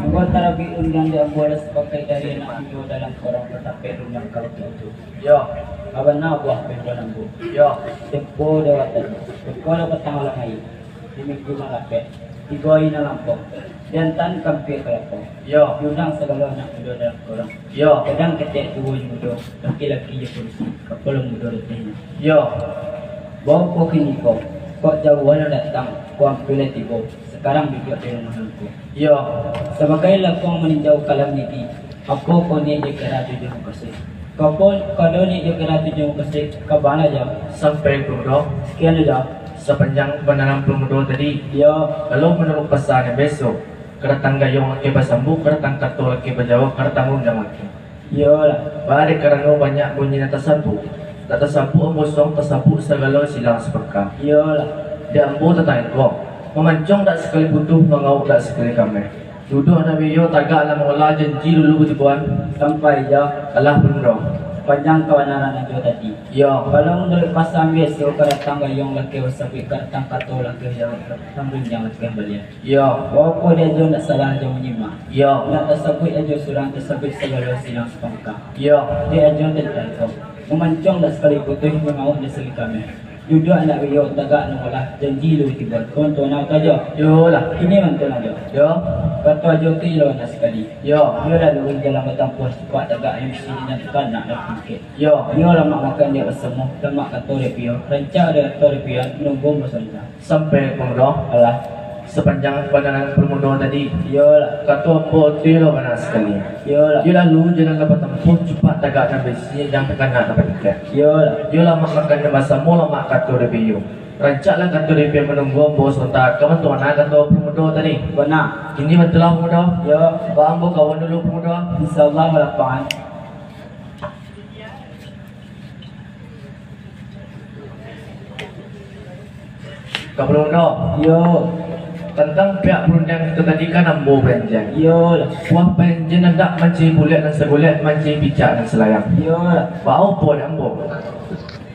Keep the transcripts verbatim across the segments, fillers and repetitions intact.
Ambo tarabik rundiang di ambo lah sapakaik dari anak mudo dalam korong tatapek rundiang kalau tu. Yo. Abana buah pembuan ambo. Yo. Tempo dewata, tempo dewata malam hari. Di minggu malapeh, tigo ari nan lampau, diantan kampia ka lapau. Yo. Diundang sagalo anak mudo dalam korong. Yo. Gadang ketek tuo jo mudo, laki-laki jo padusi, kapalo mudo datehnyo. Yo. Bao ko kini ko, kok jauah lah datang, ko ampia lah tibo, sakarang duduak di rumah angku. Yo. Sabagai lakuang maninjau kalam nigi, apo ko niaik jo kira tujuan mukasuik? Kapo kado niaik jo kira tujuan mukasuik, ka bana jo? Sampai tu doh. Sakian jo. Sapanjang pambandaran Pulung Mudo tadi. Yo. Kalau manuruik pasa nan biaso, ka datang gayuang laki basambuik, ka datang kato laki bajawab, ka datang rundiang laki. Iyolah. Baa dek karano banyak bunyi nan tasabuik. Dak tasabuik ambo suang, tasabuik sagalo silang sapangka. Iyolah. Di ambo tantang iko, mamancuang dak sakali putuih, mangauak dak sakali kameh. Duduak nan baiyo tagak lah mangolah, janji dulu batiboan. Sampai jo. Alah, Pulung Mudo. Sapanjang kabanaran ajo tadi. Yo. Kalau manuruik pasa nan biaso, ka datang gayuang laki basambuik, ka datang kato laki bajawab, ka datang rundiang laki baliak. Yo. Bao ko dek ajo ndak salah ajo manyimak. Yo. Ndak tasabuik ajo surang, tasabuik sagalo silang sapangka. Yo. Dek ajo tantang iko, mamancuang dak sakali putuih, mangauak dak sakali kameh. Duduak nan baiyo tagak lah mangolah, janji dulu batiboan. Kato nan ajo. Iyolah. Kini mantun ajo. Yo. Kato ajo tu iyolah nan sakali. Yo. Iyolah luruih jalan batampuah, cupak tagak nan bisi, nan takanak dalam pangkek. Yo. Iyo lamak makan dek basamo, lamak kato dek piyo, rancak dek kato dek piyo, manunggu basontak. Sampai Pulung Mudo. Alah. Sapanjang pambandaran Pulung Mudo tadi. Iyolah. Kato ambo tu lah bana sakali. Iyolah. Iyo lalu jalan lah batampuah, cupak tagak nan bisi, nan takanak dalam pangkek. Iyolah. Iyo lamak makan dek basamo, lamak kato dek piyo, rancaklah kato dek piyo, manunggu ambo sontak. Ka mantun bana kato Pulung Mudo tadi. Bana. Kini bantulah Pulung Mudo. Yo. Baa ambo kawan dulu Pulung Mudo. Insyaallah balapangan. Ka Pulung Mudo. Yo. Tantang pihak parundiangan kito tadi kan ambo bajanjian. Iyolah. Buah pajanjian nan dak mancari bulek nan sagulek, mancari picak nan salayang. Iyolah. Baa po dek ambo?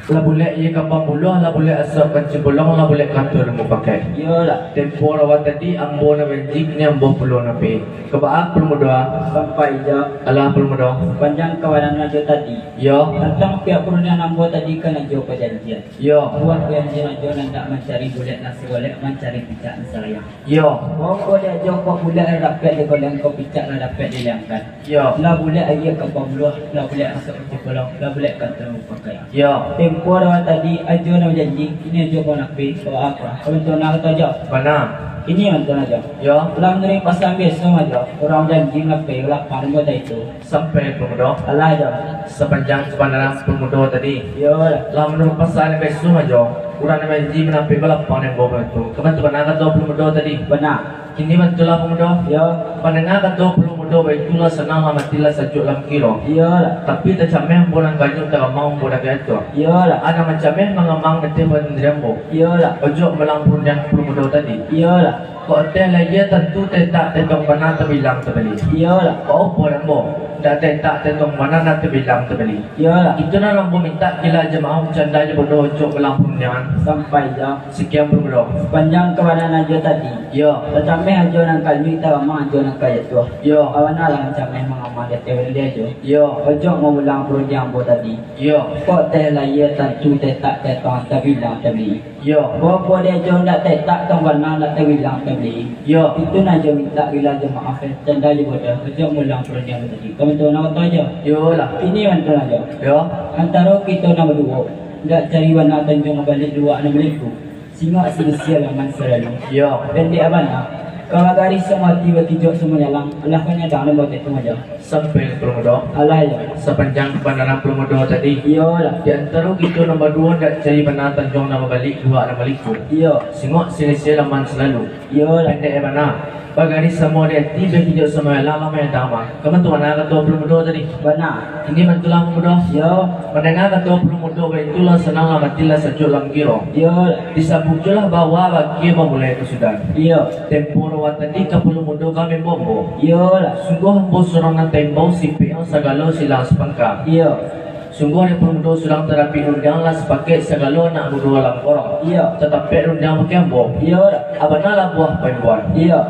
Lah bulek iyo ka pambuluah, lah bulek asuak ka cimbolong, lah bulek kato nan mupakaik. Iyolah. Tempo awal tadi ambo nan bajanji, kini ambo pulo nan pai. Ka baa Pulung Mudo? Sampai jo. Alah Pulung Mudo. Sapanjang kabanaran ajo tadi. Yo. Tantang pihak parundiangan ambo tadi kan ajo pajanjian. Yo. Buah pajanjian ajo nan dak mancari bulek nan sagulek, mancari picak nan salayang. Yo. Bao ko dek ajo, kok bulek lah dapek digolengkan, kok picak lah dapek dilayangkan. Yo. Lah bulek aia ka pambuluah, lah bulek asuak ka cimbolong, lah bulek kato nan mupakaik. Yo. Tempo awal tadi ajo nan bajanji, kini ajo ka bana pai, ka baa? Ka mantun bana kato ajo. Bana. Kini mantun ajo. Yo. Lah manuruik pasa nan biaso ajo, urang bajanji balapai, balapangan baitu. Sampai Pulung Mudo. Alah jo. Sapanjang kabanaran Pulung Mudo tadi. Iyolah. Lah manuruik pasa nan biaso ajo, urang nan bajanji balapai, balapangan dek ambo baitu. Ka mantun bana kato Pulung Mudo tadi. Bana. Kini bantulah Pulung Mudo. Yo. Mandanga kato Pulung Mudo baitu lah sanang, lah mati, lah sajuak, lah mangkiro. Iyolah. Tapi tacameh ambo nan ganyuang, tagamang ambo nan gatuah. Iyolah. Nan mancameh mangamang ateh badan diri ambo. Iyolah. Ojok malang parundiangan Pulung Mudo tadi. Iyolah. Kok ateh layia tantu taetak, taetong bana tabilang tabali. Iyolah. Kok apo dek ambo? Ndak taetak, taetong bana, ndak tabilang tabali. Iyolah. Itu nan ambo mintak, gila jo maaf, canda jo bodoh, ojok malang parundiangan. Sampai jo. Sakian Pulung Mudo. Sapanjang kabanaran ajo tadi. Yo. Tacameh ajo nan ganyuang, tagamang ajo nan gatuah. Yo. Baa bana lah mancameh mangamang ateh badan diri ajo. Yo. Ojok mamulang parundiangan ambo tadi. Yo. Kok ateh layia tantu taetak, taetong tabilang tabali. Yo. Baa po dek ajo ndak taetak, taetong bana, ndak tabilang tabali. Yo. Itu nan ajo mintak, gila jo maaf, eh, canda jo bodoh, ojok mamulang parundiangan tadi. Ka mantun bana kato ajo. Iyolah. Kini mantun ajo. Yo. Antaro kito nan baduo, ndak cari bana tanjuang, baliak luak nan baliku. Singok sisih laman salalu. Yo. Pendek bana. Kalau gadih samo ati, bakijok samo jalang, alah ka nyadang nan batua tu ajo. Sampai Pulung Mudo. Alah yo. Sapanjang kabanaran Pulung Mudo tadi. Iyolah. Di antaro kito nan baduo, ndak cari bana tanjuang, nan babaliak luak nan baliku. Iyo. Singok sisih laman salalu. Iyolah. Pendek bana. Bagadih samo di ati, bakijok samo jalang, alah ka nyadang mah. Ka mantun bana kato Pulung Mudo tadi. Bana. Kini bantulah Pulung Mudo. Yo. Mandanga kato Pulung Mudo baitu lah sanang, lah mati, lah sajuak, lah mangkiro. Iyolah. Disabuik juolah bahwa bagi bamulai kasudahan. Iyo. Tempo awal tadi ka Pulung Mudo kami baimbau. Iyolah. Sungguah ambo surang nan taimbau, sipik nan sagalo silang sapangka. Iyo. Sungguah dek Pulung Mudo surang tarapik rundiang, lah sapakaik sagalo anak mudo dalam korong. Iyo. Tatapek rundiang bakeh ambo. Iyolah. Baa bana lah buah paimbauan. Iyo.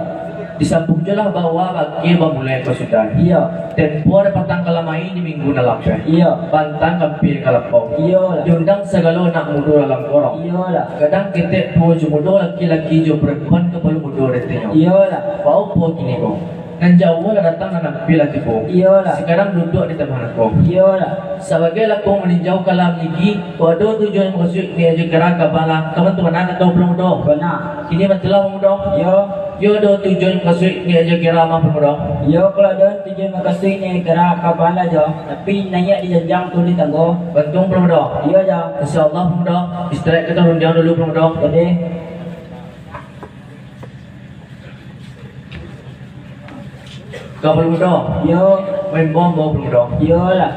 Disambuang juolah baua bakeh bamulai kasudahan. Iyo. Tempo dek patang ka lamai di minggu nan lapeh. Iyo. Bantang ka ampia ka lapau. Iyolah. Diundang sagalo anak mudo dalam korong. Iyolah. Gadang ketek tuo jo mudo, laki-laki jo parampuan, kapalo mudo di atinyo. Iyolah. Baa po kini ko? Nan jauah lah datang, nan ampia lah tibo. Iyolah. Sakarang duduak di tangah nangko. Iyolah. Sabagai lakong maninjau ka alam nigi, kok ado tujuan mukasuik niaik jo kiro ka bana, ka bantuan nan kato Pulo Mudo. Bana. Kini bantulah Pulo Mudo. Iyo. Iyo ado tujuan mukasuik niaik jo kiro mah Pulo Mudo. Iyo, kalau ado tujuan mukasuik niaik jo kiro ka bana jo, tapi naiak di janjang turun di tanggo. Bantuang Pulo Mudo. Iyo jo. Insya Allah Pulo Mudo, istirahat kito rundiang dulu Pulo Mudo. Jadi. Ka Pulo Mudo. Iyo. Maimbau ambo Pulo Mudo. Iyolah.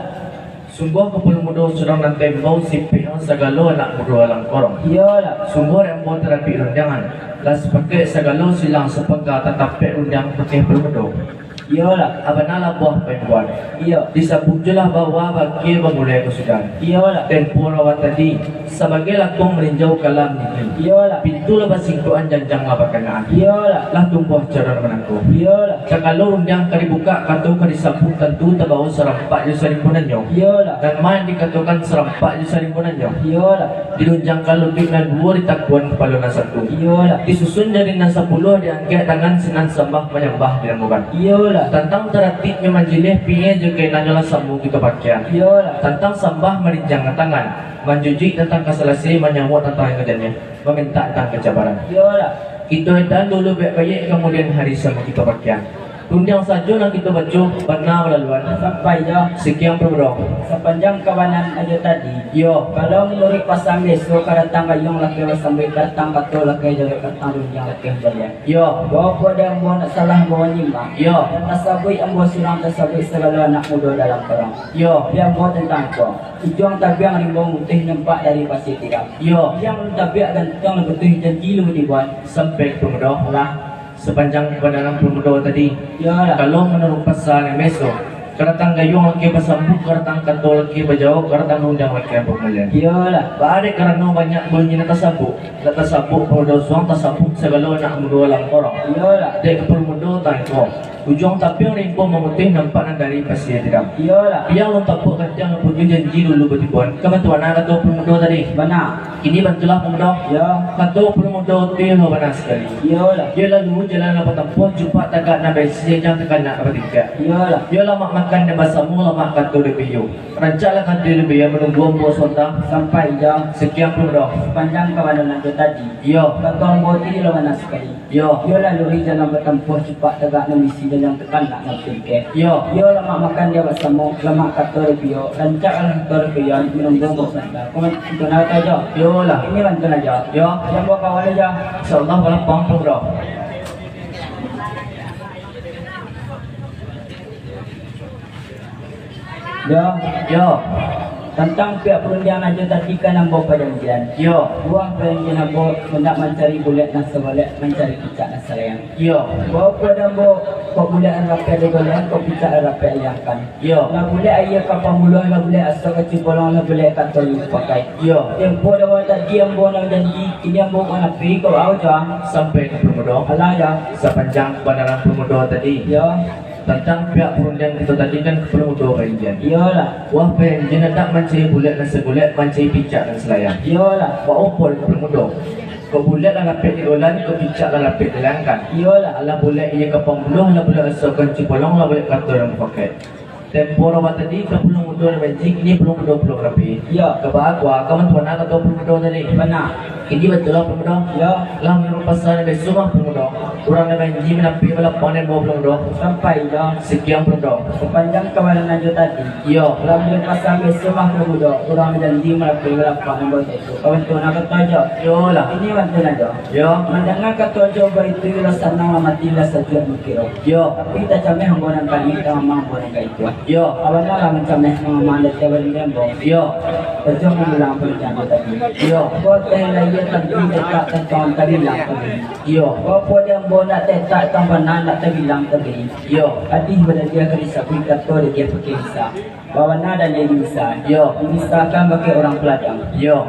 Sungguah ka Pulo Mudo surang nan taimbau, sipik nan sagalo anak mudo dalam korong. Iyolah. Sungguah dek ambo tarapik rundiangan, lah sapakaik sagalo silang sapangka, tatapek rundiang bakeh Pulo Mudo. Iyolah. A bana lah buah paimbuan. Iyo. Disambuang juolah baua bakeh bamulai kasudahan. Iyolah. Tempo awak tadi, sabagai lakong maninjau ka alam nigi. Iyolah. Pintu lah basingkuakan, janjang lah bakanaan. Iyolah. Lah tumbuah caron manangko. Iyolah. Sakalo rundiang ka dibukak, kato ka disambuang, tantu tabao sarampak jo sarimpunannyo. Iyolah. Nan ma nan dikatokan sarampak jo sarimpunannyo? Iyolah. Dilunjangkan lutut nan duo, ditakuan kapalo nan satu. Iyolah. Disusun jari nan sapuluah, diangkek tangan sinan sambah manyambah dilamokan. Iyolah. Tantang taratibnyo manjilih, pieh jo kainanyo lah samo kito pakian. Iyolah. Tantang sambah marinjang tangan, manjujuik tantang ka salasai, manyambuik tantang ka janiah, mamintak tantang ka cabaran. Iyolah. Kito edan dulu baiak-baiak, kamudian hari samo kito pakian. Rundiang sajo nan kito baco, bana balaluan. Sampai jo. Sakian Pulo Mudo. Sapanjang kabanan ajo tadi. Iyo. Kalau manuruik pasan biaso, ka datang gayuang lakeh basambuik, ka datang kato lakeh jawek, ka datang rundiang lakeh baliak. Iyo. Baa po dek ambo nak salah ambo manyimak. Iyo. Nan tasabuik ambo surang, tasabuik sagalo anak mudo dalam korong. Iyo. Di ambo tantang ko, ujuang tabiang rimbo mutih nampak dari pasia tiram. Iyo. Yang tabiak gantuang lah butuh janji lu dibuat. Sampai Pulo Mudo. Lah. Sapanjang kabanaran Pulo Mudo tadi. Iyolah. Kalau manuruik pasan nan biaso, ka datang gayuang lakeh basambuik, ka datang kato lakeh bajawek, ka datang rundiang lakeh bamulai. Iyolah. Baa dek karano banyak bunyi nan tasabuik, lah tasabuik Pulo Mudo surang, tasabuik sagalo anak mudo dalam korong. Iyolah. Dek ka Pulo Mudo tantang ko, ujuang tabiang rimbo mamutih nampak nan dari pasia tiram. Iyolah. Yang alun tabuak gantiang, butuh janji dulu batiboan. Ka bantuan nan kato Pulo Mudo tadi. Bana. Kini bantulah Pulo Mudo. Iyo. Kato Pulo Mudo tu iyo lo bana sakali. Iyolah. Iyo lalu jalan nan batampuah, cupak tagak nan baisi, janjang takanak nan batingkek. Iyolah. Iyo lamak makan nan basamo, lamak kato di piyo. Rancaklah kato di piyo, manunggu ambo sabanta. Sampai jo. Sakian Pulo Mudo. Sapanjang kabanan ajo tadi. Iyo. Kato ambo tu iyo lo bana sakali. Iyo. Iyo lalui jalan batampuah, cupak tagak nan baisi, janjang takanak nan batingkek. Iyo. Iyo lamak makan nan basamo, lamak kato di piyo, rancaklah kato di piyo, manunggu ambo sabanta. Ko bantuan nan kato ajo. Iyolah. Iko bantuan ajo. Iyo. Jan ambo ka awak ajo. Insya Allah, balapang Pulo Mudo. Yo. Yo. Tantang pihak parundiangan ajo tadi kan ambo pajanjian. Yo. Buah pajanjian ambo, handak mancari bulek nan sagolek, mancari picak nan salayang. Yo. Baa po dek ambo, kok bulek nan rapek digolekan, kok picak nan rapek dilayangkan. Yo. Lah bulek aia ka pambuluah, lah bulek aso ka cipolong, lah bulek kato nan dipakai. Yo. Tempo dek awak tadi ambo nan bajanji, kini ambo ka napi, ka baa jo. Sampai ka Pulo Mudo. Alah yo. Sapanjang kabanaran Pulo Mudo tadi. Yo. Tantang pihak parundiangan kito tadi kan ka Pulo Mudo pajanjian. Iyolah. Buah pajanjian handak mancari bulek nan sagolek, mancari picak nan salayang. Iyolah. Baa po dek ka Pulo Mudo. Kok bulek lah rapek digolekan, kok picak lah rapek dilayangkan. Iyolah. Alah bulek aia ka pambuluah, lah bulek aso ka cipolong, lah bulek kato nan dipakai. Tempo dek awak tadi ka Pulo Mudo nan bajanji, kini Pulo Mudo pulo ka napi. Yo. Ka baa ko, ka bantuan nan kato Pulo Mudo tadi. Bana. Kini bantulah Pulo Mudo. Yo. Lah manuruik pasan nan biaso mah Pulo Mudo. Urang nan bajanji manapi, balapang dek ambo Pulo Mudo. Sampai jo. Sakian Pulo Mudo. Sapanjang kabanaran ajo tadi. Yo. Lah manuruik pasan biaso mah Pulo Mudo. Urang bajanji manapi, balapang dek ambo tu. Ka bantuan nan kato ajo. Iyolah. Kini bantuan ajo. Yo. Mandanga kato ajo baitu, lah sanang lah mati, lah sajuak mikiro. Yo. Tapi tacameh ambo nan kali, tamamah ambo nan ka ituah. Yo. Awak nan lah mancameh, tamamah nan ka ituah. Yo. Tajuah mamulang parundiangan tadi. Yo. Ko teh lahia tantu tetak, tantu tabilang tadi. Yo. Ko po dek ambo nak tetak, tang bana nak tabilang tadi. Yo. Hadih badadiah ka disabuik, kato dadiah pakai bisa. Baa bana dadiah bisa. Yo. Misalkan bakeh urang paladang. Yo.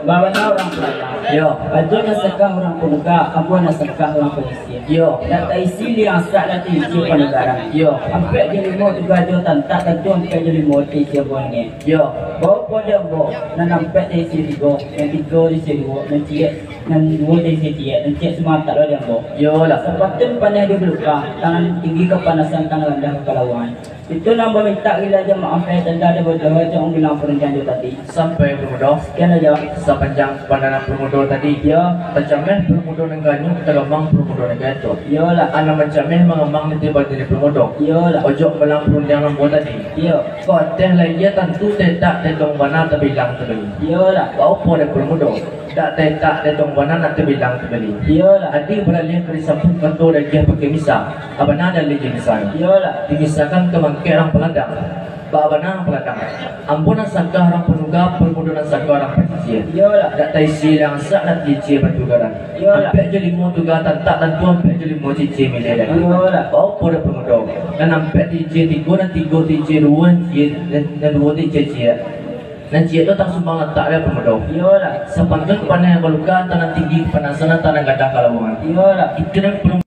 Baa bana urang paladang. Yo. Baju nan sagah urang panuga, ambo nan sagah urang pasisia. Yo. Nan taisi liang sak, nan taisi panugaran. Yo. Ampek jo limo tuga jo tantak, tantu ampek jo limo taisi ambo ningek. Yo. Baa pulo dek ambo, nan ampek taisi tigo, nan tigo taisi duo, nan ciek, nan duo taisi ciek, nan ciek sumantaro dek ambo. Iyolah. Sapatun paneh di baluka, tangan tinggi kapanasan, tangan randah kakalawaan. Itu nan bamintak gila jo maaf, eh, tanda dek badoa jo bilang parundiang jo tadi. Sampai, Parmudo. Sakian sajo. Sapanjang pandangan Parmudo tadi. Yo. Tacameh Parmudo nan ganyuang, tagamang Parmudo nan gancok. Iyolah. Anak mancameh mangamang di tiba diri Parmudo. Iyolah. Ojok malam parundiang ambo tadi. Iyo. Kok ateh lai iyo tantu tetak tetong bana tabilang tabali. Iyolah. Baa pulo dek Parmudo. Dak tetak tetong bana nak tabilang tabali. Iyolah. Adi baralih ka disambuik kato dagiah pakai misa. Abana dak lai dimisa. Iyolah. Dimisakan ka mangkek urang paladang. Baa bana urang paladang. Ambo nan sagah urang panuga, Parmudo nan sagah urang pasisia. Iyolah. Dak taisi liang sak, dak taisi batugaran. Iyolah. Ampek jo limo tuga tantak, tantu ampek jo limo ciek milih dek. Iyolah. Baa pulo dek Parmudo. Nan ampek taisi tigo, nan tigo taisi duo, nan ciek, nan, nan duo taisi ciek. Nan ciek tu tang sumbang lantak dek Parmudo. Iyolah. Sapantun paneh baluka, tangan tinggi kapanasan, tangan randah kakalawaan. Iyolah. Itu nan